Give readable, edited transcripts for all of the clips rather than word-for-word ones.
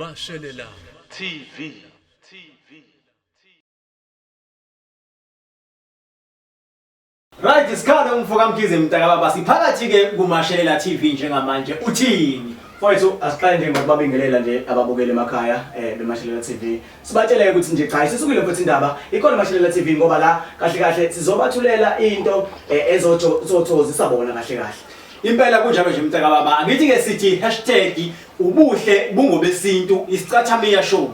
Mashelela TV. Right, isikhalo umfo kaMkhize mntakababa, siphakathi ke kuMashelela TV njengamanje. Uthini? Mfowethu, asiqale nje ngokubabingelela nje ababukeli emakhaya beMashelela TV. Sibatshele ukuthi nje cha, isisukile mfowethu indaba. Ikhona iMashelela TV ngoba la kahle kahle sizobathulela into ezothozisa bona kahle kahle. Impela kunjalo nje mntakababa. Angithi ke sithi hashtag ubuhle bungobesintu, isicathamiya show.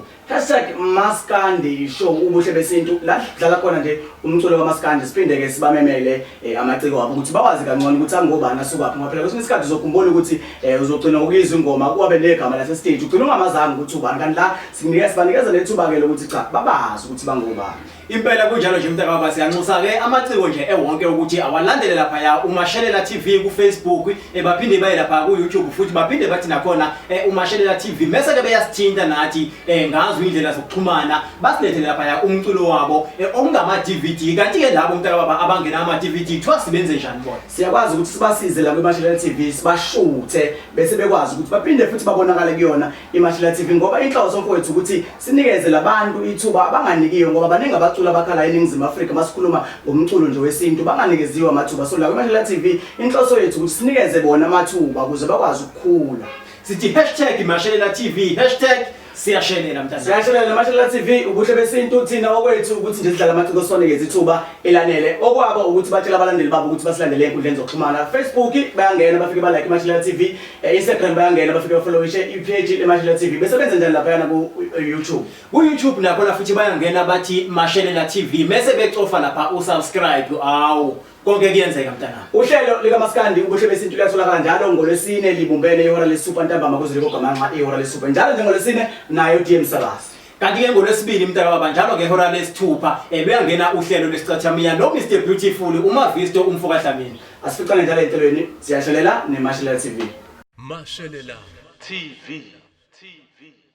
#MaskandiShow, ubuhle besintu, la dlala khona nje umculo kaMaskandi, siphinde ke sibamemele amaciko abo ukuthi bawazi kangcono ukuthi angobani, asukaphi, ngoba phela kwesinye isikhathi uzokhumbula ukuthi uzogcina ngokuyizwa ingoma kwabe negama lase stage, ugcina ungamazanga ukuthi ubani, kanti la sikunika, sibanikeza lethuba ke lokuthi cha, babazi ukuthi bangobani. Impela kunjalo nje mntakababa, siyanxusa ke amaciko nje ewonke ukuthi awalandele laphaya uMashelela TV ku Facebook, baphinde baye lapha ku YouTube futhi baphinde bathi nakhona uMashelela TV, mese ke beyasithinta nathi ngazo indlela zokuxhumana, basilethele laphaya umculo wabo okungama DVD. Kanti ke labo mntakababa abangena ama DVD kuthiwa sibenze njani bona? Siyakwazi ukuthi sibasize la kwiMashelela TV, sibashuthe bese bekwazi ukuthi baphinde futhi babonakale kuyona iMashelela TV, ngoba inhloso mfowethu ukuthi sinikeze labantu ithuba abanganikiwe, ngoba baningi abaculi abakhala eNingizimu Afrika masikhuluma ngomculo nje wesintu banganikeziwe amathuba. So la kwiMashelela TV inhloso yethu ukuthi sinikeze bona amathuba ukuze bakwazi ukukhula. Sithi #Mashelela TV, hashtag siyashelela mntana. Siyashelela Mashelela TV, ubuhle besintu. Thina okwethu ukuthi nje sidlala amaciko, sibanikeze ithuba elanele. Okwabo ukuthi batshele abalandeli babo ukuthi basilandele enkundleni zokuxhumana. Facebook bayangena bafike ba like Mashelela TV, Instagram bayangena bafike bafollowishe i-page leMashelela TV. Bese benze njani laphayana ku YouTube? Ku YouTube nakhona futhi bayangena bathi Mashelela TV, mese becofa lapha usubscribe. Awu, konke kuyenzeka mntana. Uhlelo likaMaskandi ubuhle besintu luyatholakala njalo ngolwesine libumbene ihora lesithupha ntambama kuze likogamanxa ihora lesithupha njalo njengolwesine nayo DM Sabasi. Kanti ke ngolwesibili mntakababa njalo ngehora lesithupha luyangena uhlelo lesicathamiya no Mr Beautiful uMavisto umfo kaDlamini. Asificane njalo enhlelweni siyashelela neMashelela TV. Mashelela TV. TV.